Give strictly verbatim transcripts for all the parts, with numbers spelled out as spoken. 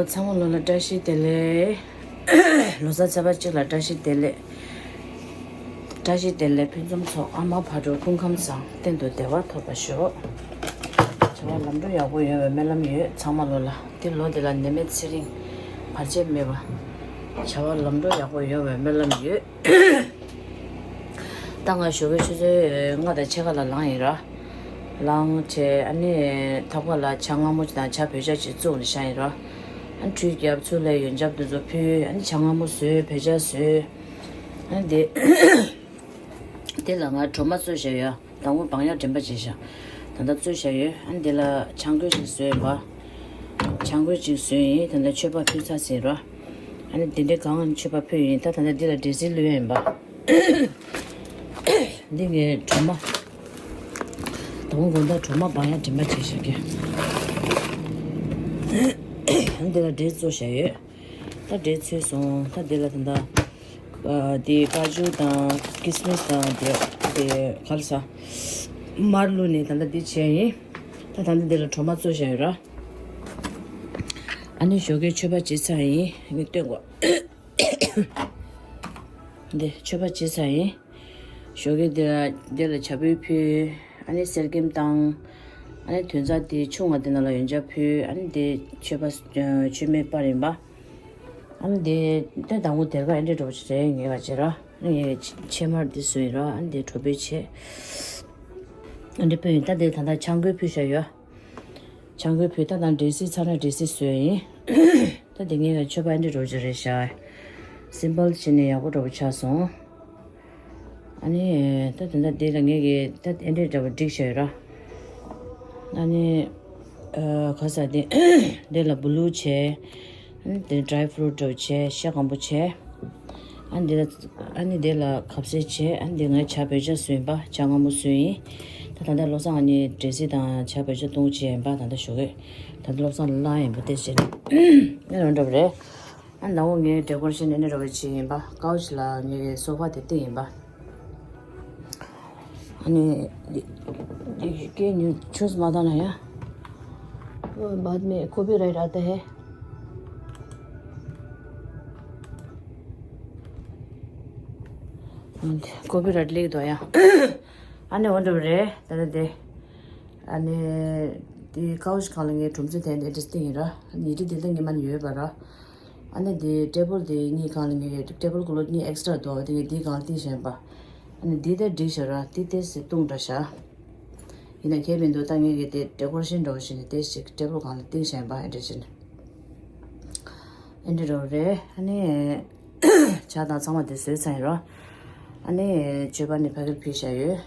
ཚང་མ་ལོ་ལ་བཀྲ་ཤིས་བདེ་ལེགས། ལོ་གསར་ཚེས་པ་གཅིག་ལ་བཀྲ་ཤིས་བདེ་ལེགས། བཀྲ་ཤིས་བདེ་ལེགས་ཕུན་སུམ་ཚོགས། ཨ་མ་བག་དྲོ་སྐུ་ཁམས་བཟང་། གཏན་དུ་བདེ་བ་ཐོབ་པར་ཤོག། བྱ་བ་ལམ་འགྲོ་ཡག་པོ་ཡོང་བའི་སྨོན་ལམ་ཡོད། ཚང་མ་ལོ་ལ་འདི་ལོ་འདི་ལ་ནད་མེད་ཚེ་རིང་། བར་ཆད་མེད་པ། བྱ་བ་ལམ་འགྲོ་ཡག་པོ་ཡོང་བའི་སྨོན་ལམ་ཡོད། ད་ང་ཞོགས་པའི་ཆུ་ཚོད་ལྔ་དང་ཕྱེད་ཀ་ལ་ལངས་ཡིན་ར། ལངས་བྱས་ཨ་ནི་ཐབ་ཀ་ལ་ཇ་མངར་མོ་དང་ཇ་བོད་ཇ་ཅིག་བཙུགས་ནས་བཞག་ཡིན་ར། ཨ་ནི་ཁྲུས་བརྒྱབ། ཚུར་ལ་ཡོན་ཆབ་དེ་ཚོ་ཕུལ། ཨ་ནི་ཇ་མངར་མོ་ཟོས། བོད་ཇ་ཟོས། ཨ་ནི་དེ་དེ་ལ་ང་གྲོ་མ་བཙོས་བཞག་ཡོད། དང་པོ་སྦང་ཡག་དྲན་པ་བྱས་བཞག། ད་ལྟ་བཙོས་བཞག་ཡོད། ཨ་ནི་དེ་ལ་ཆང་གོས་ཅིག་བཟོས་ཡིན་པ། ཆང་གོས་ཅིག་བཟོས་ཡིན། ད་ལྟ་མཆོད་པ་ཕུལ་ཚར་ཟིན་ར། ཨ་ནི་དེ་འདྲའི་གང་མཆོད་པ་ཕུལ་ཡིན། ད་ད་ལྟ་འདི་ལ་འབྲས་སིལ་བླུགས་ཡིན་པ། འདི་ངའི་གྲོ་མ། དང་པོ་དགོང་དག་གྲོ་མ་སྦང་ཡག་དྲན་པ་བྱས་བཞག་གི། འདི་ལ་འབྲས་བཙོས་བཞག་ཡོད། ད་འབྲས་ཚོས་སོང་། ད་འདི་ལ་ད་ལྟ་ཨ་དེ་ཀ་ཇུ་དང་ཀིས་མིས་དང་དེ་དེ་ག་རེ་ཟ། མར་བླུགས་ནས་ད་ལྟ་འདི་བྱས་ཡིན། ད་ད་ལྟ་འདི་ལ་གྲོ་མ་བཙོས་བཞག་ཡོད་ར། ཨ་ནི་ཞོགས་ཀའི་མཆོད་པ་བྱས་ཚར་ཡིན། ངས་སྟོན་གོ། འདི་མཆོད་པ་བྱས་ཚར་ཡིན། ཞོགས་ཀའི་འདི་ལ་འདི་ལ་ཇ་ཕུད་ཕུལ། ཨ་ནི་གསེར་སྐྱེམས་བཏང་། ཨ་ནི་དོན་རྩ་དེ་ཆུང་བ་དེ་ནང་ལ་ཡོན་ཆབ་ཕུལ། ཨ་ནི་དེ་མཆོད་པ་མཆོད་མེ་སྤར་ཡིན་པ། ཨ་ནི་དེ་ད་དང་པོ་དེར་ཀ་ཨེ་འདྲས་འགྲོ་བ་ཞིག་རེད། ངེས་པ་བྱེད་ར། ཨ་ནི་ངས་ཕྱེ་མར་དེ་བཟོས་ཡིན་ར། ཨ་ནི་དེ་གྲོ་པོའི་ཕྱེ། ཨ་འདྲས་ཕུལ་ཡིན། ད་དེ་ད་ལྟ་ཆང་གོས་ཕུལ་བཞག་ཡོད། ཆང་གོས་ཕུལ། ད་དང་འབྲས་སིལ་ཚར་ན་འབྲས་སིལ་བཟོས་ཡིན། ད་དེ་ངས་མཆོད་པ་ཨེ་འདྲས་འགྲོ་བ་ཞིག་རེད་ཤག། སིམ་པལ་བྱས་ནས་ཡག་པོ་འགྲོ་བ་ཆགས་སོང་། ཨ་ནི་ད་དེ་འདྲ་དེ་ལ་ངས་ཀྱི་ད་ཨེ་འདྲས་འདྲ་བོ་སྒྲིག་བྱས་ཡོད་ར། ཨ་ནི་ཨ་ག་ས་དེ་དེ་ལ་བུ་ལུ་བྱས། ཨ་ནི་དེ་ཌ་རའི་ཕུ་རུ་ཊི་འདྲ་བོ་བྱས། ཤ་སྐམ་པོ་བྱས། ཨ་ནི་དེ་ལ་ཨ་ནི་དེ་ལ་ཁ་ཟས་བྱས། ཨ་ནི་དེ་ངས་ཇ་བོད་ཇ་བཟོས་ཡིན་པ། ཇ་མངར་མོ་བཟོས་ཡིན། ད་ད་ལྟ་བློ་བཟང་ཨ་ནི་འབྲས་སིལ་དང་ཇ་བོད་ཇ་བཏུང་བྱས་ཡིན་པ། ད་ལྟ་ཞོགས་ཀས་ད་ལྟ་བློ་བཟང་ལ་བླངས་ཡིན་པ་དེ་བྱས་ནས་ཨ་ནི་འདྲ་བོ་རེད། ཨ་ནི་ནང་ལོགས་ངས་ཌེ་ཀོ་རེ་ཤན་ཨེ་འདྲས་འདྲ་བོ་བྱས་ཡིན་པ། ཀའུ་ཆི་ལ་ངས་ཀྱི་སོ་ཕ་དེ་བཏིང་ཡིན་པ། ཨ་ནི་འདི་འདི་སྐད་ཉུང་ཆུང་ཙམ་མ་བཏང་ན་ཡ། वो बाद में कॉपीराइट आता है। ཀོ་པི་རའེ་ཊི་སླེབས་འདུག་ཡ། ཨ་ནི་འོ་འདྲ་བོ་རེད། ད་ལྟ་དེ། ཨ་ནི་དེ་ཀའུ་ཆི་སྒང་ལ་ངས་སྒྲོམ་གཞི་དེ་འདྲ་བཏིང་ཡིན་ར། ཉལ་ཁྲི་དེ་ལ་ཉི་མ་ནས་ཡོད་པ་ར། ཨ་ནི་དེ་ཊེ་བལ་དེ་གཉིས་སྒང་ལ་ངས་ཊེ་བལ་ཀློ་གཉིས་ཨེག་སི་ཊ་ར་འདུག། དེ་ངས་དེའི་སྒང་ལ་བཏིང་བཞག་ཡིན་པ། ཨ་ནི་དེ་ད་སྒྲིག་བཞག་ར། དེ་ཏོག་ཙམ་བཏུང་འདྲ་བཞག། ཡིན་ན་གལ་མི་འདུག། ད་ངས་ཀྱི་དེ་ཌེ་ཀོ་རེ་ཤན་འདྲ་བོ་བྱས་ནས་དེ་ཞིག་ཊེ་བལ་སྒང་ལ་བཏིང་བཞག་ཡིན་པ། ཨེ་འདྲ་བྱས་ནས། ཨེ་འདྲ་འདྲ་བོ་རེད། ཨ་ནི་ཇ་དང་ཚང་མ་དེ་བཟོས་ཚར་ཡིན་ར། ཨ་ནི་མཆོད་པ་ནི་ཕ་གིར་ཕུལ་བཞག་ཡོད།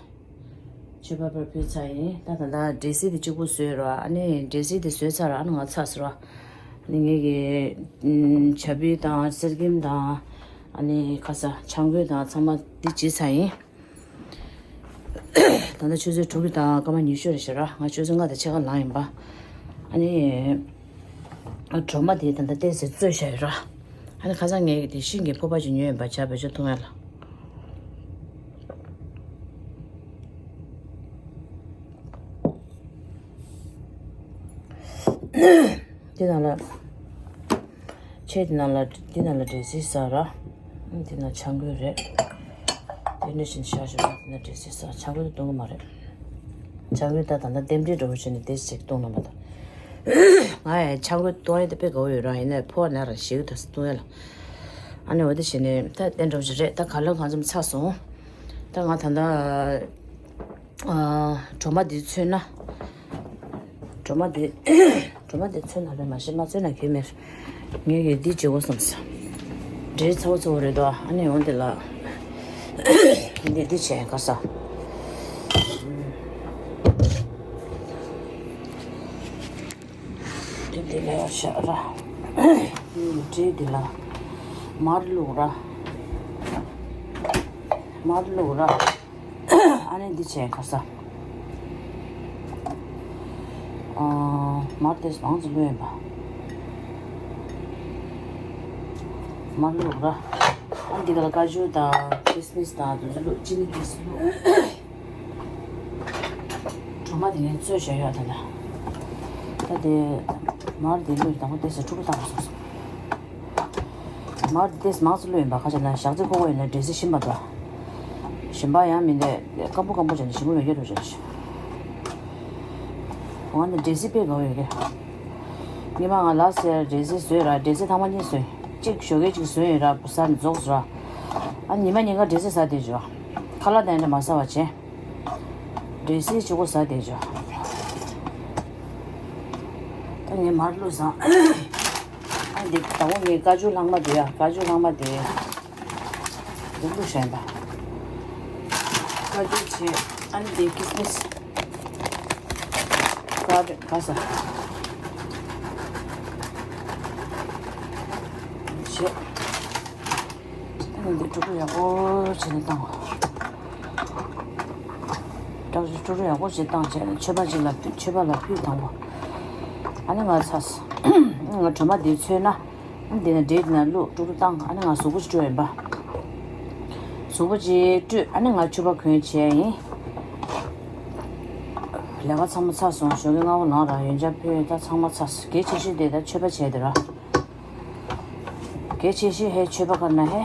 མཆོད་པ་ཕར་ཕུལ་ཚར་ཡིན། ད་ད་ལྟ་འབྲས་སིལ་དེ་གཅིག་པུ་བཟོས་ར། ཨ་ནི་འབྲས་སིལ་དེ་བཟོས་ཚར་ར། ཨ་ནི་ང་ཚར་ཟེར་ར། ཨ་ནི་ངས་ཀྱི་ཨམ་ཇ་ཕུད་དང་གསེར་སྐྱེམས་དང་། ཨ་ནི་ཁ་ཟས་ཆང་གོས་དང་ཚང་མ་འདི་བྱས་ཚར་ཡིན། ད་ལྟ་ཆུ་ཚོད་དྲུག་དང་སྐར་མ་ཉི་ཤུ་རེད་ཤག་ར། ང་ཆུ་ཚོད་ལྔ་དང་ཕྱེད་ཀ་ལངས་ཡིན་པ། ཨ་ནི་ཨ་གྲོ་མ་དེ་ད་ལྟ་ཏོག་ཙམ་བཙོས་བཞག་ཡོད་ར། ཨ་ནི་ཁ་སང་ངས་དེ་ཤིང་གི་ཕོར་པ་ཅིག་ཉོས་ཡིན་པ། ཇ་བོད་ཇ་བཏུང་ཡ་ལ། དེ་ནང་ལ། ཕྱེ་དེ་ནང་ལ་དེ་ནང་ལ་འབྲས་སིལ་ཟ་ར། དེ་ནང་ཆང་གོས་རེད། དེ་འདྲ་བྱས་ནས་བཞག་བཞག་པ། དེ་ནང་འབྲས་སིལ་ཟ། ཆང་གོས་དེ་བཏུང་གི་མ་རེད། ཆང་གོས་ད་ད་ལྟ་རྟེན་འབྲེལ་འདྲ་བོ་བྱས་ནས་དེ་ཞིག་བཏུང་གནང་བ་དང་། ང་ཡང་ཆང་གོས་བཏུང་ཡ་དེ་དཔེ་དགའ་བོ་ཡོད་ར། ཡིན་ནའི་ཕོ་ན་ར་ཞེ་གི་འདུག་བཏུང་ཡ་ལ། ཨ་ནི་འོ་དེ་བྱས་ནས་ད་དེ་འདྲ་བོ་ཞིག་རེད། ད་ག་ལེར་གང་འཚམ་ཚར་སོང་། ད་ང་ད་ལྟ། ཨ། གྲོ་མ་འདི་ཚོས་ན། གྲོ་མ་འདི། གྲོ་མ་འདི་ཚོས་ན་རེད། མ་གཞི་མ་ཚོས་ན་གལ་མེད། ངས་ཀྱིས་འདི་བྱེད་དགོས་བསམ་སོང་། འབྲས་ཚ་བོ་ཚ་བོ་རེད་དོ། ཨ་ནི་འོ་འདི་ལ། འདི་འདི་བྱས་ག་ས། འདི་འདི་ལ་ཡར་བཞག་ར། འདི་འདི་ལ། མར་བླུགས་ར། མར་བླུགས་ར། ཨ་ནི་འདི་བྱས་ག་ས། ཨ། མར་དེ་མང་ཙམ་བླུགས་ཡིན་པ། མར་བླུགས་ར། ཨ་འདི་ག་ལ་ཀ་ཇུ་དང་ཁི་སི་མི་སི་དང་དེ་ཚོ་བླུགས། ཅི་ནི་དེ་ཚོ་བླུགས། གྲོ་མ་དེ་ངས་བཙོས་བཞག་ཡོད་ད་ལ། ད་དེ། མར་འདི་བླུགས། དང་པོ་ཏོག་ཙམ་འཁྲུག་པོ་བཏང་བ་སོང་། མར་འདི་ཏོག་ཙམ་མང་ཙམ་བླུགས་ཡིན་པ། ཁ་ཅིག་ན་ཞག་ཚི་ཁོག་ཁོག་ཡིན་ན་འབྲས་སིལ་ཞིམ་པ་འདུག་ཞིམ་པ་ཡང་མི་འདུག་སྐམ་པོ་སྐམ་པོ་བྱས་ནས་ཞིམ་པོ་མེད་གི་འགྲོ་བྱས་ནས། འོ་ན་འབྲས་སིལ་དཔེ་དགའ་བོ་ཡོད་གི། ཉི་མ་ང་ལ་སེར་འབྲས་སིལ་བཟོས་ར། འབྲས་སིལ་ཐང་མ་གཉིས་བཟོས། གཅིག་ཞོགས་ཀས་གཅིག་བཟོས་ཡིན་ར། ཟ་ནས་རྫོགས་སོང་ར། ཨ་ཉི་མ་ཉིན་གང་འབྲས་སིལ་ཟ་བསྡད་བྱུང་། ཁ་ལག་དང་འདྲ་མ་ཟ་བ་བྱས། འབྲས་སིལ་གཅིག་པོ་ཟ་བསྡད་བྱུང་། ད་ངས་མར་བླུགས་སོང་། ཨ་འདི་དང་པོ་ངས་ཀ་ཅུ་ལྷག་མ་དེ་ཡ། ཀ་ཅུ་ལྷག་མ་དེ། འདི་བླུགས་བཞག་ཡིན་པ། ཀ་ཅུ་བྱས། ཨ་ནི་འདི་ཀི་སི་མིས། ཀ་ཅུ་ག་ས། བྱས། ཨ་ནི་འདི་དཀྲུག་དཀྲུག་ཡག་པོ་བྱས་ནས་བཏང་བ། དཀྲུག་དཀྲུག་ཡག་པོ་བྱས་བཏང་བྱས་ནས་མཆོད་པ་ཅིག་ལ་ཕུལ། མཆོད་པ་ལ་ཕུལ་དང་པོ། ཨ་ནི་ང་ཚ། ང་གྲོ་མ་འདི་ཚོས་ན། ཨ་ནི་འདི་ན་འབྲས་འདི་ན་བླུགས། དཀྲུག་དཀྲུག་བཏང་། ཨ་ནི་ང་གཟུགས་པོ་ཅིག་བཀྲུ་ཡིན་པ། གཟུགས་པོ་ཅིག་བཀྲུས། ཨ་ནི་ང་ཕྱུ་པ་གོན་བྱས་ཡིན། ལས་ཀ་ཚང་མ་ཚར་སོང་། ཞོགས་ཀས་སྔ་པོ་ལངས་ར། ཡོན་ཆབ་ཕུལ། ད་ཚང་མ་ཚར་སོང་། གལ་ཆེ་ཤོས་དེ་ད་མཆོད་པ་བྱས་དེ་ར། གལ་ཆེ་ཤོས་ཧེ་མཆོད་པ་ཁར་ན་ཧེ།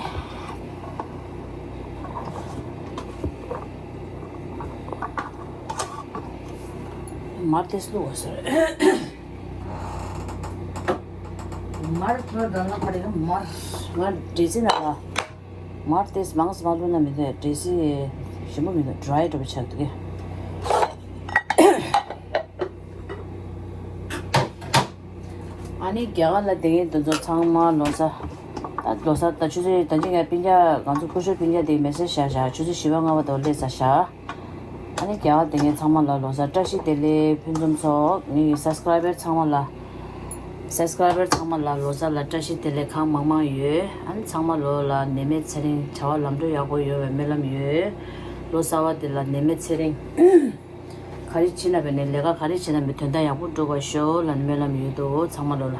མར་ཏོག་ཙམ་བླུགས་པ་ཟེར། མར་ཐོར་དང་ན་ཁ་རེ་ག་མར། ང་འབྲས་སིལ་ན་ལ། མར་ཏོག་ཙམ་མང་ཙམ་མ་བླུགས་ན་མི་འདོད། འབྲས་སིལ་ཞིམ་པོ་མི་འདུག་ཌ་རའི་འདྲ་པོ་ཆགས་འདུག་གས། ཨ་ནི་རྒྱ་གར་ལ་བསྡད་མཁན་དེ་ཚོ་ཚང་མ་ལོ་གསར། ད་ལོ་གསར་ད་ཆུ་ཚོད་ད་ཅི་ང་སྤུན་ཀྱག་ང་ཚོ་ཀུ་ཤུ་སྤུན་ཀྱག་དེ་མེ་སེ་ཇི་བཞག་བཞག་ཆུ་ཚོད་བཞི་པ་ལྔ་པ་དེ་སླེབས་ཚར་བཞག་ཨ་ནི་རྒྱ་གར་བསྡད་མཁན་ཚང་མ་ལ་ལོ་གསར་བཀྲ་ཤིས་བདེ་ལེགས། ཕུན་སུམ་ཚོགས། ངའི་སབ་སི་ཀ་རའི་བར་ཚང་མ་ལ། སབ་སི་ཀ་རའི་བར་ཚང་མ་ལ་ལོ་གསར་ལ་བཀྲ་ཤིས་བདེ་ལེགས་གང་མང་མང་ཡོད། ཨ་ནི་ཚང་མ་ལོ་ལ་ནད་མེད་ཚེ་རིང་། བྱ་བ་ལམ་འགྲོ་ཡག་པོ་ཡོང་བའི་སྨོན་ལམ་ཡོད། ལོ་གསར་པ་འདི་ལ་ནད་མེད་ཚེ་རིང་། ག་རེ་བྱེད་ན་བས་ནས་ལས་ཀ་ག་རེ་བྱེད་ན་མི་དོན་དག་ཡག་པོ་འགྲུབ་པར་ཤོག་ལ་སྨོན་ལམ་ཡོད་དོ། ཚང་མ་ལོ་ལ།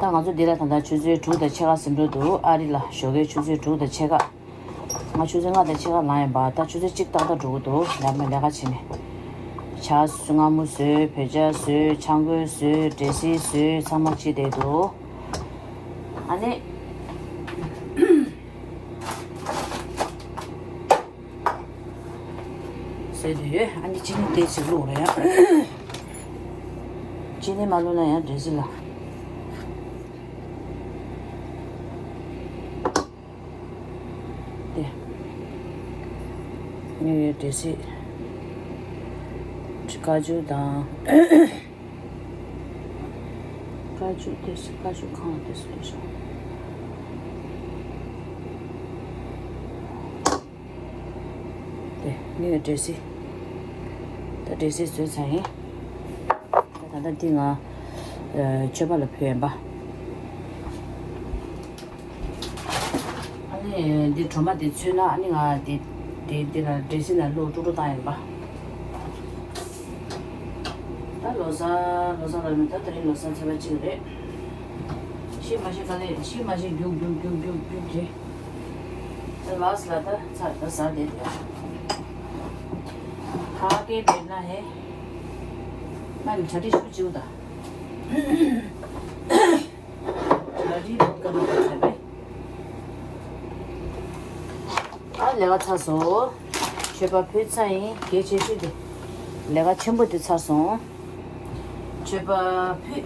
ད་ང་ཚོ་འདི་ལ་ད་ལྟ་ཆུ་ཚོད་དྲུག་དང་ཕྱེད་ཀ་ཟིན་འགྲོ་འདུག་ཨ་རི་ལ་ཞོགས་ཀའི་ཆུ་ཚོད་དྲུག་དང་ཕྱེད་ཀ་ང་ཆུ་ཚོད་ལྔ་དང་ཕྱེད་ཀ་ལངས་ཡིན་པ། ད་ཆུ་ཚོད་གཅིག་ཏག་ཏག་འགྲོ་གི་འདུག་ལས་མ་ལས་ཀ་བྱེད་ནས། ཇ་མངར་མོ་བཟོས། བོད་ཇ་བཟོས། ཆང་གོས་བཟོས། འབྲས་སིལ་བཟོས། ཚང་མ་བྱས་བསྡད་འདུག་ཨ་ནི། བཟོས་འདུག་ཡོད། ཨ་ནི་ཅི་ནི་དེ་ཞིག་བླུགས་རེད་ཡ། ཅི་ནི་མ་བླུགས་ན་ཡང་འབྲས་སིལ་ལ། དེ། ངའི་འབྲས་སིལ། ཀ་ཅུ་དང་། ཀ་ཅུ་དེ་སི་ཀ་ཅུ་གང་དེ་སི་ལས་བྱུང་། དེ་ངའི་འབྲས་སིལ། ད་འབྲས་སིལ་བཟོས་ཚར་ཡིན། ད་ད་ལྟ་འདི་ང་། མཆོད་པ་ལ་ཕུལ་ཡིན་པ། ཨ་ནི་འདི་གྲོ་མ་འདི་ཚོས་ན་ཨ་ནི་ང་འདི་འདི་འདི་ལ་འབྲས་སིལ་ལ་བླུགས་དཀྲུག་དཀྲུག་བཏང་ཡིན་པ། ད་ལོ་གསར་ལོ་གསར་ལ་མི་ད་དེ་རིང་ལོ་གསར་ཚེས་པ་གཅིག་རེད། ཤི་མ་ཤི་ག་ལེ་ཤི་མ་ཤི་རྒྱུག་རྒྱུག་རྒྱུག་རྒྱུག་རྒྱུག་རྒྱུག་རེད། ད་ལགས་ལ་ད་ཚ་ད་ཟ་བསྡད་དེ། ཁ་སྐད་མེད་ན་ཧེ། མ་ནི་གྲ་སྒྲིག་ཞུ་བྱེད་འུ་ད། ཨ་ལས་ཀ་ཚར་སོང་། མཆོད་པ་ཕུལ་ཚར་ཡིན། གལ་ཆེ་ཤོས་དེ། ལས་ཀ་ཆེན་པོ་དེ་ཚར་སོང་། མཆོད་པ་ཕུལ།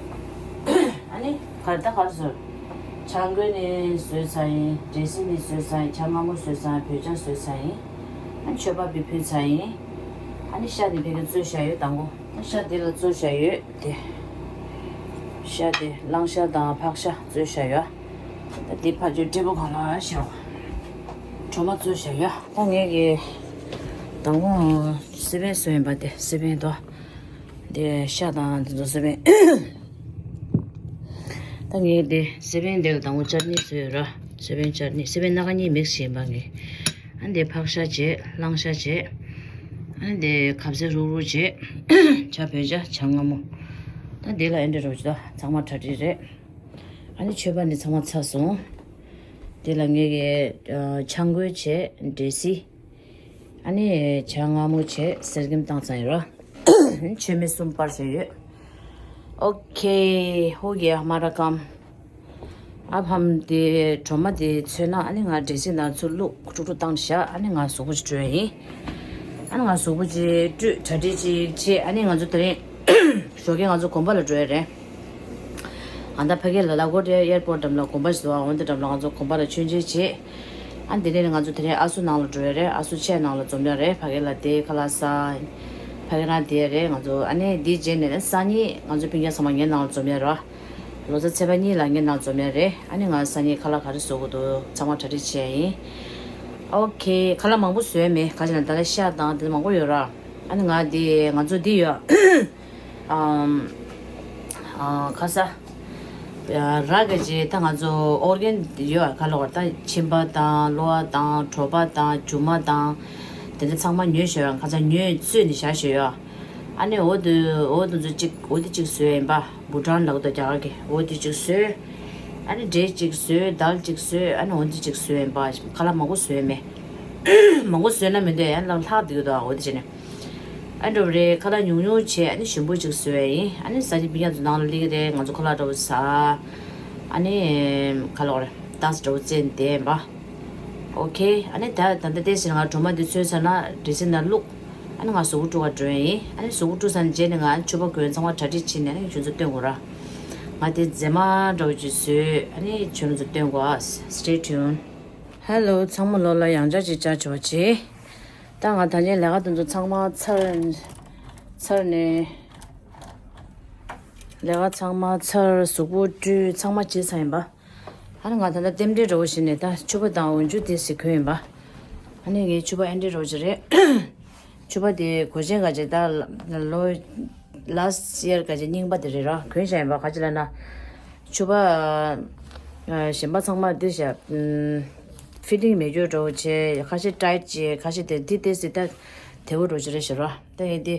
ཨ་ནི་གར་ད་གར་སོང་། ཆང་གོས་ནི་བཟོས་ཚར་ཡིན། འབྲས་སིལ་ནི་བཟོས་ཚར་ཡིན། ཇ་མངར་མོ་བཟོས་ཚར་ཡིན། བོད་ཇ་བཟོས་ཚར་ཡིན། ཨ་ནི་མཆོད་པ་ཕུལ་ཕུལ་ཚར་ཡིན། ཨ་ནི་ཤ་དེ་ཕ་གིར་བཙོས་བཞག་ཡོད་དང་པོ། ཤ་དེ་ལ་བཙོས་བཞག་ཡོད་དེ། ཤ་དེ་གླང་ཤ་དང་ཕག་ཤ་བཙོས་བཞག་ཡོད། ད་དེ་ཕ་ཆོས་ཏྲེ་པོ་གང་ལ་ཤ། གྲོ་མ་བཙོས་བཞག་ཡོད། ད་ངས་ཀྱི་དང་པོ་སི་པན་བཟོས་ཡིན་པ་དེ་སི་པན་དོ། དེ་ཤ་དང་དེ་ཚོ་སི་པན། ད་ངས་དེ་སི་པན་དེ་ལ་དང་པོ་ཅར་ནི་བཟོས་ཡོད་ར། སི་པན་ཅར་ནི་སི་པན་སྣ་ཁ་གཉིས་མིག་སི་བྱས་ཡིན་པ་ངས། ཨ་འདི་ཕག་ཤ་བྱས། གླང་ཤ་བྱས། ཨ་འདི་ཁ་ཟས་རུག་རུག་བྱས། ཇ་བོད་ཇ་ཇ་མངར་མོ། ད་འདི་ལ་ཨེ་འདྲ་རོ་ཇི་ད་ཚང་མ་གྲ་སྒྲིག་རེད། ཨ་ནི་མཆོད་པ་ནི་ཚང་མ་ཚར་སོང་། འདི་ལ་ངས་ཀྱི་ཆང་གོས་བྱས། འབྲས་སིལ། ཨ་ནི་ཇ་མངར་མོ་བྱས། གསེར་སྐྱེམས་བཏང་ཚར་ཡིན་རོ། མཆོད་མེ་གསུམ་སྤར་བཞག་ཡོད། ཨོ་ཁེ། ཧོ་གེ་ཧ་མ་ར་ཀམ། ཨ་ཕམ་དེ་གྲོ་མ་དེ་ཚོས་ན་ཨ་ནི་ང་འདྲེ་སྲིན་ནང་ཚུར་བླུགས་དཀྲུག་དཀྲུག་བཏང་བཞག་ཨ་ནི་ང་གཟུགས་པོ་ཅིག་བཀྲུས་ཡིན། ཨ་ནི་ང་གཟུགས་པོ་ཅིག་བཀྲུས་གྲ་སྒྲིག་ཅིག་བྱས་ཨ་ནི་ང་ཚོ་དེ་རིང་ཞོགས་ཀས་ང་ཚོ་དགོན་པ་ལ་འགྲོ་ཡ་རེད། ཨ་ད་ཕ་གི་ལ་ལ་གོ་ཏྲེ་ཨེར་པོར་འགྲམ་ལ་དགོན་པ་ཞིག་འདུག་ཨ་འོན་ཏེ་འགྲམ་ལ་ང་ཚོ་དགོན་པ་ལ་མཆོད་མཇལ་བྱས། ཨ་དེ་ནས་ང་ཚོ་དེ་རིང་ཨ་སུ་ནང་ལ་འགྲོ་ཡ་རེད། ཨ་སུ་ཆས་ནང་ལ་འཛོམས་ཡ་རེད། ཕ་གི་ལ་དེ་ཁ་ལག་ཟ། ཕ་གི་རང་དེ་རེད། ང་ཚོ་ཨ་ནི་དེའི་རྗེས་ནས་སང་ཉིན་ང་ཚོ་སྤུན་ཀྱག་ཚང་མ་ངའི་ནང་ལ་འཛོམས་ཡ་རེད། ལོ་གསར་ཚེས་པ་གཉིས་ལ་ངའི་ནང་འཛོམས་ཡ་རེད། ཨ་ནི་ང་སང་ཉིན་ཁ་ལག་ག་རེ་བཟོ་དགོས་འདུག་ཚང་མ་གྲ་སྒྲིག་བྱས་ཡིན། ཨོ་ཁེ། ཁ་ལག་མང་པོ་བཟོས་མེད། ག་ཅི་ན་ད་ལྟ་ཤ་དང་དེ་མང་པོ་ཡོད་ར། ཨ་ནི་ང་དེ་ང་ཚོ་འདི་ཡོད། ཨམ། ཨ། ཁ་ས། ར་ག་ཅེ་ད་ང་ཚོ་ཨོར་གན་ཡོད་ག་ལོག་ད་མཆིན་པ་དང་གློ་བ་དང་གྲོད་པ་དང་རྒྱུ་མ་དང་། དེ་འདྲ་ཚང་མ་ཉོས་ཤོད་ཡ། ཁ་ས་ཉོས་བཙོས་ནས་བཞག་ཤོད་ཡ། ཨ་ནི་འོ་དུ་འོ་དུ་ཚོ་གཅིག་འོ་དུ་གཅིག་བཟོས་ཡིན་པ། བུ་ཀྲང་ལག་ཏུ་རྒྱ་གར་གི་འོ་དུ་གཅིག་བཟོས། ཨ་ནི་འབྲས་གཅིག་བཟོས། དལ་གཅིག་བཟོས། ཨ་ནི་འོ་དུ་གཅིག་བཟོས་ཡིན་པ། ཁ་ལག་མང་པོ་བཟོས་མེད། མང་པོ་བཟོས་ན་མི་འདོད་ཡང་ལ་ལྷག་འདུག་དོ་འོ་དེ་བྱས་ནས། ཨ་འགྲོ་རེད། ཁ་ལག་ཉུང་ཉུང་བྱས་ཨ་ནི་ཞིམ་པོ་ཅིག་བཟོས་ཡིན། ཨ་ནི་ཟ་ཅིག་པི་ཉག་ཚོ་ནང་ལ་སླེབས་ཀྱི་རེད། ང་ཚོ་ཁ་ལག་འདྲ་བོ་ཟ། ཨ་ནི་ཁ་ལག་རེད། ཏང་སི་འདྲ་བོ་རྩེན་བསྡད་ཡིན་པ། ཨོ་ཁེ། ཨ་ནི་ད་ད་ལྟ་ཏེ་ཟེར་ང་གྲོ་མ་འདི་ཚོས་ཚར་ན་འདྲེ་སྲིན་ནང་བླུགས། ཨ་ནི་ང་གཟུགས་པོ་བཀྲུ་ག་འགྲོ་ཡིན། ཨ་ནི་གཟུགས་པོ་བཀྲུ་ཚར་ནས་རྗེས་ནས་ང་ཕྱུ་པ་གོན་ཚང་མ་གྲ་སྒྲིག་བྱས་ནས་ཨ་ནི་ཁྱོད་ཚོ་སྟོན་དགོས་ར། ང་དེ་མཛེས་མ་འདྲ་བོ་ཅིག་བཟོས། ཨ་ནི་ཁྱོད་རང་ཚོ་སྟོན་དགོས་ཨ། Stay tuned. Hello ཚང་མ་ལོ་ལ་ཡང་བསྐྱར་ཅིག་བཅར་ཆོག་བྱེད། ད་ང་ད་ལྟའི་ལས་ཀ་དེ་ཚོ་ཚང་མ་ཚར། ཚར་ནས། ལས་ཀ་ཚང་མ་ཚར། གཟུགས་པོ་བཀྲུས་ཚང་མ་བྱས་ཚར་ཡིན་པ། ཨ་ནི་ང་ད་ལྟ་རྟེན་འབྲེལ་འདྲ་བོ་ཞིག་ནས་ད་ཕྱུ་པ་དང་འོ་འཇུ་དེ་ཟིག་གོན་ཡིན་པ། ཨ་ནི་ངའི་ཕྱུ་པ་ཨེ་འདྲ་འདྲ་བོ་ཅིག་རེད། ཕྱུ་པ་དེ་གོས་ཆེན་ག་ཅིག་ད་ལོ་last year ག་ཅིག་རྙིང་པ་དེ་རེད་ར། གོན་བཞག་ཡིན་པ། ག་ཅི་ལབ་ན། ཕྱུ་པ་ཨ་གཞན་པ་ཚང་མ་དེ་བཞག་ཨམ། fitting མེད་རྒྱུ་འདྲ་བོ་བྱས། ཁ་ཤས་tight བྱས། ཁ་ཤས་དེ་དེ་དེ་ཟིག་ད་དེ་བོ་འདྲ་བོ་ཅིག་རེད་ཤག་ར། ད་ཡིན་དེ།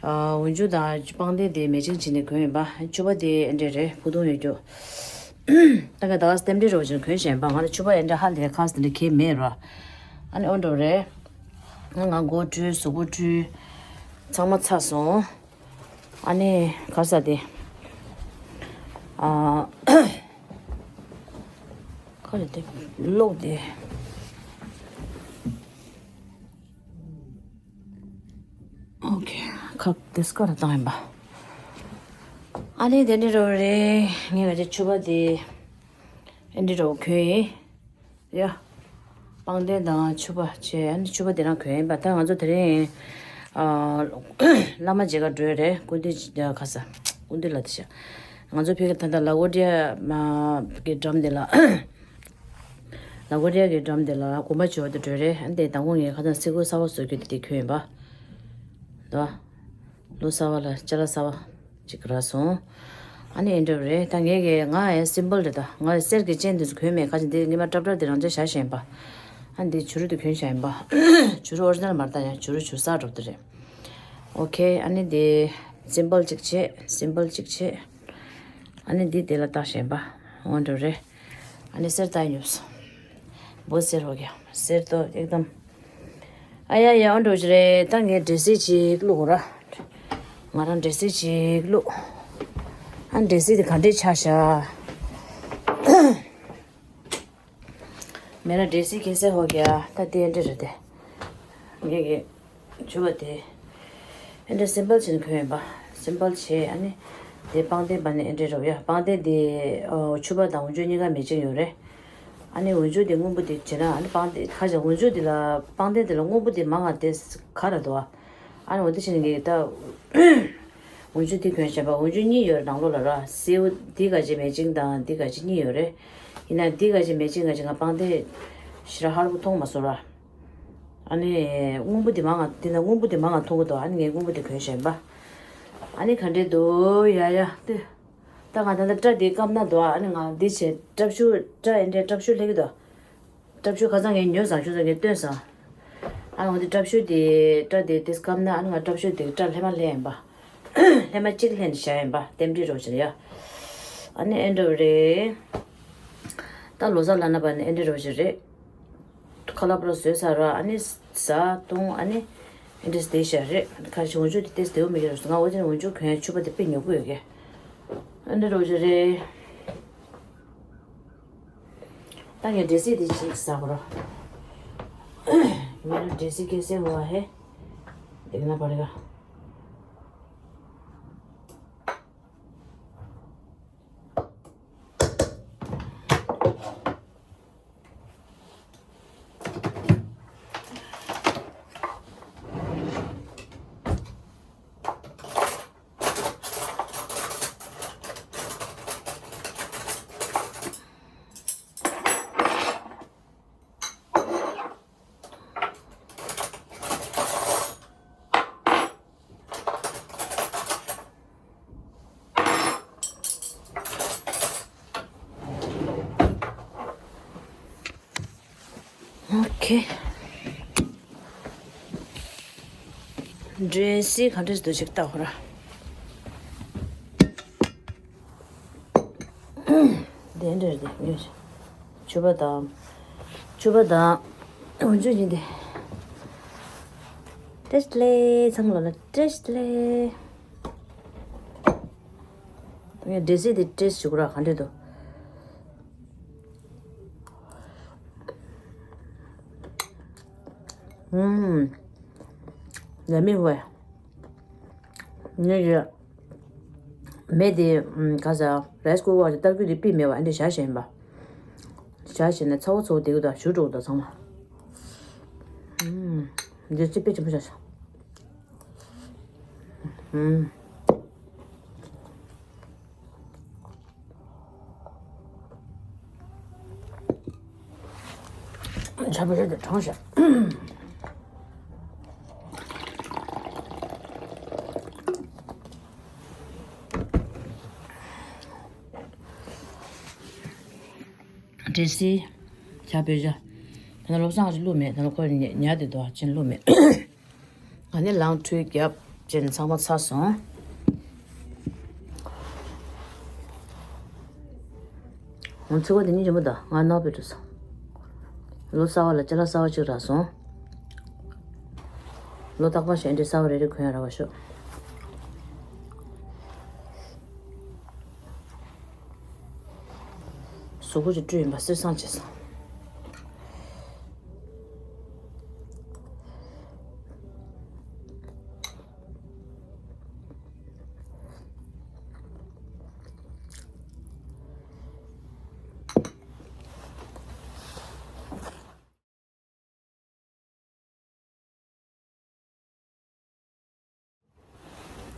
ཨ་འོ་འཇུ་དང་པང་གདན་དེ་matching བྱས་ནས་གོན་ཡིན་པ། ཕྱུ་པ་དེ་ཨེ་འདྲ་རེད། ཕུ་ཐུང་ཡོད་རྒྱུ། ད་ག་ད་ག་རྟེན་འབྲེལ་འདྲ་བོ་ཅིག་གོན་བཞག་ཡིན་པ། ང་ལ་ཕྱུ་པ་ཨེ་འདྲ་ཧ་ལས་ཁ་ས་དེ་འདྲ་གང་ཡང་མེད་ར། ཨ་ནི་འོ་འདྲ་བོ་རེད། ང་ང་མགོ་བཀྲུས། གཟུགས་པོ་བཀྲུས། ཚང་མ་ཚར་སོང་། ཨ་ནི་ག་རེ་ཟ་དེ། ཨ། ག་རེ་དེ། གློག་དེ། ཨོ་ཁེ། ཁ་དེ་སྐོར་བཏང་ཡིན་པ། ཨ་ནི་དེ་འདྲ་འདྲ་བོ་རེད། ངས་ག་ཅིག་ཕྱུ་པ་དེ་ཨེ་འདྲ་འདྲ་བོ་གོན་ཡིན། ཡ། པང་གདན་དང་ཕྱུ་པ་བྱས། ཨ་ནི་ཕྱུ་པ་དེ་རང་གོན་ཡིན་པ། ད་ང་ཚོ་དེ་རིང་ཨ། བླ་མ་མཇལ་ག་འགྲོ་ཡ་རེད། སྐུ་མདུན་ག་ས། སྐུ་མདུན་ལ་དེ་ཤ། ང་ཚོ་ཕ་གི་ད་ལྟ་ལ་གོ་ཏྲི་ཡ་གི་འགྲམ་དེ་ལ། ལ་གོ་ཏྲི་ཡ་གི་འགྲམ་དེ་ལ་དགོན་པ་མཇལ་བ་དེ་འགྲོ་རེད། ཨ་ནི་དེ་དང་པོ་ངས་ཁ་སང་སེ་གོལ་གསར་པ་བཟོ་རྒྱུ་དེ་དེ་གོན་ཡིན་པ། དོ། ལོ་གསར་པ་ལ་ཅ་ལག་གསར་པ་ཅིག་རག་སོང་། ཨ་ནི་ཨེ་འདྲ་བོ་རེད། ད་ངས་གི་ང་ཡང་simple རེད་ད། ང་གསེར་གྱི་ཅན་དེ་ཚོ་གོན་མེད། ཁ་ཅིག་འདི་ངས་མ་ཏྲབ་ཏྲབ་དེ་རང་ཅག་བཞག་བཞག་ཡིན་པ། ཨ་འདི་བྱུ་རུ་དེ་གོན་བཞག་ཡིན་པ། བྱུ་རུ་original མ་རེད་ད། ཡང་བྱུ་རུ་བྱུ་ས་འདྲ་བོ་དེ་རེད། ཨོ་ཁེ། ཨ་ནི་འདི་simple ཅིག་བྱས། simple ཅིག་བྱས། ཨ་ནི་འདི་དེ་ལ་བཏགས་བཞག་ཡིན་པ། འོ་འདྲ་བོ་རེད། ཨ་ནི་གསེར་རྟ་ཉོས་སོང་། བོ་གསེར་ཧོ་གི་གསེར་ཏོ་ཨེག་དམ། ཨ་ཡ་ཡ། འོ་འདྲ་བོ་ཞིག་རེད། ད་ངས་འདྲེ་སྲིན་ཅིག་བླུག་གོ་ར། ང་རང་འདྲེ་སྲིན་ཅིག་བླུག་ཨ་འདྲེ་སྲིན་དེ་ག་འདྲས་ཆགས་ཤག་མེད་ན་འདྲེ་སྲིན་གེ་སར་ཧོ་གི་ཨ། ད་དེ་འདྲ་རེད་དེ། ངས་གི་ཕྱུ་པ་དེ། ཨེ་འདྲ་simple བྱས་ནས་གོན་ཡིན་པ། simple བྱས། ཨ་ནི་དེ་པང་གདན་པ་ནི་ཨེ་འདྲ་རོ་ཡ། པང་གདན་དེ་ཨོ་ཕྱུ་པ་དང་འོ་འཇུ་གཉིས་ཀ་matching ཡོད་རེད། ཨ་ནི་འོ་འཇུ་དེ་སྔོན་པོ་དེ་བྱས་ན། ཨ་ནི་པང་གདན་ཁ་ཤས་འོ་འཇུ་དེ་ལ་པང་གདན་དེ་ལ་སྔོན་པོ་དེ་མང་ང་དེ་ག་ར་འདུག་ཨ་ནི་འོ་དེ་བྱས་ནས་ངས་ད་འོ་འཇུ་དེ་གོན་བྱས་པ། འོ་འཇུ་གཉིས་ཡོད་རེད་ནང་ལོགས་ལ་ར། སེའུ་དེ་ག་ཅིག་matching དང་དེ་ག་ཅིག་གཉིས་ཡོད་རེད། ཡིན་ན་དེ་ག་ཅིག་matching ག་ཅིག་ང་པང་གདན་ཞེ་དྲག་ཧ་ལས་པོ་མཐོང་མ་སོང་ར། ཨ་ནི་སྔོན་པོ་དེ་མང་ང་། དེ་ན་སྔོན་པོ་དེ་མང་ང་མཐོང་གི་འདུག་ཨ་ནི་ངས་སྔོན་པོ་དེ་གོན་བཞག་ཡིན་པ། ཨ་ནི་ག་འདྲས་འདུག་ཡ་ཡ་ཏེ། ད་ང་ད་ལྟ་སྐྲ་དེ་སྐམ་ན་འདུག་ཨ་ནི་ང་འདི་བྱས་སྐྲ་ཕྱུ་སྐྲ་ཨེ་འདྲས་སྐྲ་ཕྱུ་སླེབས་ཀྱི་འདུག་སྐྲ་ཕྱུ་ཁ་སང་ངས་ཉོས་བཟང་ཤོས་ཚོ་ངས་བཏོན་སོང་། ཨ་ནི་འོ་དེ་སྐྲ་ཕྱུ་དེ་སྐྲ་དེ་དེ་སྐམ་ན་ཨ་ནི་ང་སྐྲ་ཕྱུ་དེ་སྐྲ་ལྷས་མ་ལྷས་ཡིན་པ། ལྷས་མ་གཅིག་ལྷས་ནས་བཞག་ཡིན་པ། རྟེན་འབྲེལ་རོགས་བྱས་ཡ། ཨ་ནི་ཨེ་འདྲ་བོ་རེད། ད་ལོ་གསར་ལབ་ན་པ་ནི་ཨེ་འདྲ་རོགས་བྱས་རེད། ཁ་ལག་པུ་ར་བཟོས་ཚར་ར། ཨ་ནི་ཟ་འཐུང་། ཨ་ནི་ ཨེ་འདྲས་བསྡད་ཤག་རེད། ཁ་ཤས་འོན་ཆུ་དེ་ཏེས་བདེ་བོ་མི་འགྱུར་སོང་། ང་འོ་ཅན་འོན་ཆུ་གོན་ཡ་ཕྱུ་པ་དེ་དཔེ་ཉོ་གི་ཡོད་གི། ཨ་འདྲ་རོ་ཅི་རེད། ད་ངས་འདྲེ་སྲིན་དེ་ཅིག་ཟ་བ་རོ། ཡིན་ན་འདྲེ་སྲིན་སྐྱེ་སའི་འོ་ཧེ། དེ་ག་ན་བ་རེ་ག་ཨོ་ཁེ། འདྲེ་སྲིན་ག་འདྲས་འདུག་ཅིག་ལྟ་ཧོ་ར། དེ་འདྲས་དེ་ཉོས། ཕྱུ་པ་དང་། ཕྱུ་པ་དང་། འོན་ཆུ་ཡིན་ཏེ། བཀྲ་ཤིས་བདེ་ལེགས། ཚང་མ་ལ་བཀྲ་ཤིས་བདེ་ལེགས། ངས་འདྲེ་སྲིན་དེ་ཏེས་བྱེད་དགོས་ར་ག་འདྲས་འདུག་ཨུམ། ལ་མི་ཧུའེ། ངས་ཀྱི་མེ་དེ་ཨུམ་ག་ས་རའི་སི་ཀུ་ཀར་དེ་སྟར་གུ་དེ་པི་མེད་པ་ཨ་འདྲས་བཞག་བཞག་ཡིན་པ། བཞག་བཞག་ནས་ཚ་བོ་ཚ་བོ་དེ་གུ་དང་བཞུ་འགྲོ་གི་དང་ཚང་མ། ཨུམ། འདི་ཅི་དཔེ་ཆེན་པོ་བཞག་བཞག་ཨུམ། ཆ་བོ་ཞིག་ཏུ་དྲངས་ཤག་འདྲེ་སྲིན། ཆ་བོ་ཞིག་ད་ནི་བློ་བཟང་ཞིག་བླུགས་མེད། ད་ནི་ཁོ་ཉ་ཉ་དེ་དོ་ཅན་བླུགས་མེད། ང་ནི་ལངས་ཁྲུས་རྒྱབ་ཅན་ཚང་མ་ཚར་སོང་། ང་ཚེ་བ་འདི་ཉིན་ཆེན་པོ་ད་ང་ནག་པོའི་འགྲོ་སོང་། ལོ་གསར་བ་ལ་ཅ་ལག་གསར་བ་ཅིག་རག་སོང་། ལོ་རྟག་པར་གཞན་འདྲའི་གསར་བ་རེ་རེ་གོན་ཡ་རག་པ་ཤོག་གཟུགས་པོ་ཅིག་བཀྲུས་ཡིན་པ་གསེར་སྲང་བྱས་སོང་།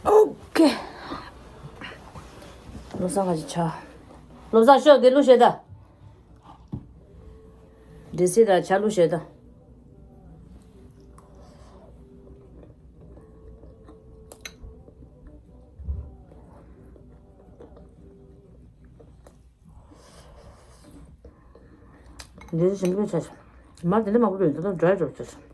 ཨོ་ཁེ། བློ་བཟང་ག་ཅིག་ཆ། བློ་བཟང་ཤོག་དེ་བླུགས་བྱེད་ད། འདྲེ་སྲིན་ད་ཆ་བླུགས་བྱེད་ད། འདི་ཞིམ་པོ་ཆགས་སོང་། མར་དེ་འདྲ་མང་པོ་རེད། ད་དུང་ཌ་རའི་འགྲོ་ཆགས་སོང་།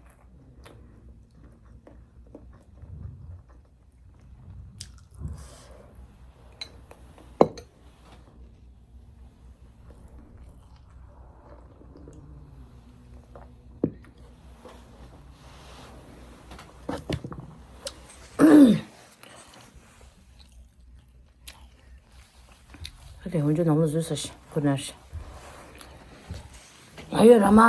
ཨ་དེ་འོན་ཀྱང་ནང་ལ་བཟོས་ས་ཞིག་ཁོ་ན་ཞིག་ང་ཡོད་ར་མ།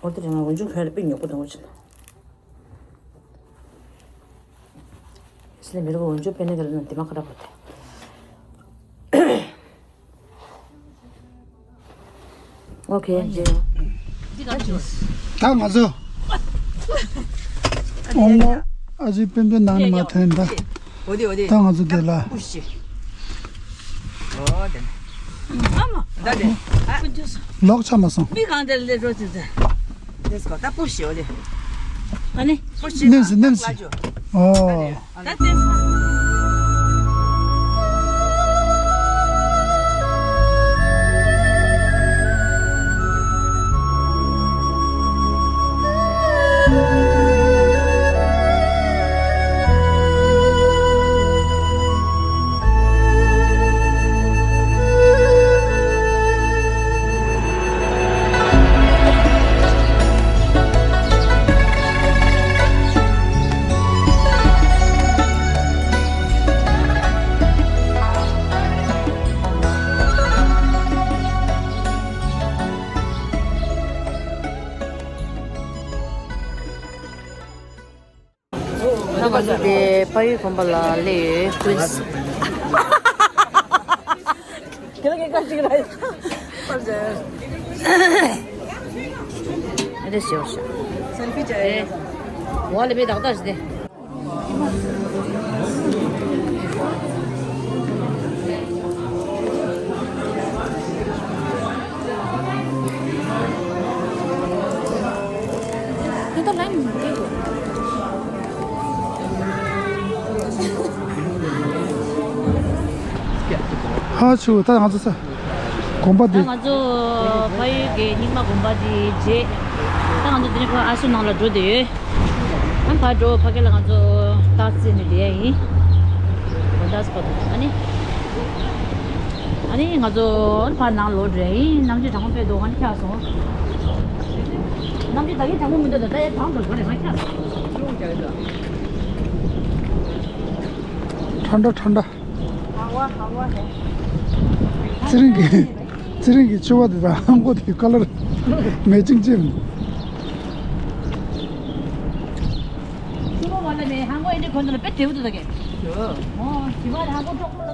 ཨོ་དེ་རིང་ང་འོན་ཀྱང་ཁོན་རེ་པི་ཉོ་གོ་དང་འོ་ཅི་ན། སི་ལེ་མི་རུ་འོན་ཀྱང་པེ་ནེ་ག་ལ་ན་དེ་མ་ཁ་ར་པོ་དེ། ཨོ་ཁེ། ད་ང་ཚོ་ཨོ་ཨ་ཟི་པན་པན་ནང་ནས་མ་ཐོན་ད། འོ་དེ་འོ་དེ། ད་ང་ཚོ་དེ་ལ། ཨུ་ཤི། འོ་དེ། ཨ་མ། ད་དེ། ལོག་ཆ་མ་སོང་། མི་གང་དེ་ལས་རོ་དེ་དེ། དེ་སྐོར་ད་པུ་ཤི་འོ་དེ། ཨ་ནི། པུ་ཤི་ནེམ་སི་ནེམ་སི། ཨོ། དེ་ཕ་ཡུལ་དགོན་པ་ལ་སླེབས་ཡོད། ཀུན། ཁྱེད་ཀྱིས་བཀའ་ཞིག་ར། ཨ་དེ་ཞེས་པ་ཞིག་སེལ་ཕི་བྱས། དེ་འོག་ལ་མི་ཏག་ཏག་ཞིག་སྟེ། ཧ་ཆུ་ད་ང་ཚོ་ས་དགོན་པ་འདི། ད་ང་ཚོ་ཕ་ཡུལ་གྱི་རྙིང་མ་དགོན་པ་འདི་རྗེས། ད་ང་ཚོ་འདི་ནས་ཕར་ཨ་སུ་ནང་ལ་འགྲོ་བསྡད་ཡོད། ཨ་ཕར་འགྲོ་ཕ་གི་ལ་ང་ཚོ་རྟགས་རྩིས་ནས་བསྡད་ཡ་ཡིན། འོ་ད་སྤ་ཨ་ནི། ཨ་ནི་ང་ཚོ་ཕར་ནང་ལོག་འགྲོ་ཡ་ཡིན། གནམ་གཤིས་གྲང་མོ་དཔེ་འདུག་ཨ་ནི་འཁྱག་སོང་། གནམ་གཤིས་ད་གིན་གྲང་མོ་མི་འདུག་ད་ད་ཡ་གྲང་འགྲོ་བྱུང་རེད་ང་འཁྱག་སོང་། ཁྲ་འདྲ་ཁྲ་འདྲ། ཚེ་རིང་གི་ཚེ་རིང་གི་ཕྱུ་པ་དེ་དང་ཧང་གོ་དེ་ཁ་ལར་མེ་ཅིང་ཅིང་། ཕྱུ་པ་མ་ལ་མེ་ཧང་གོ་ཨེ་འདྲ་གོན་ད་ལ་དཔེ་བདེ་པོ་འདུག་ད་གེ། ཨོ་དེ་མ་ཧང་གོ་གྲོགས་པོ།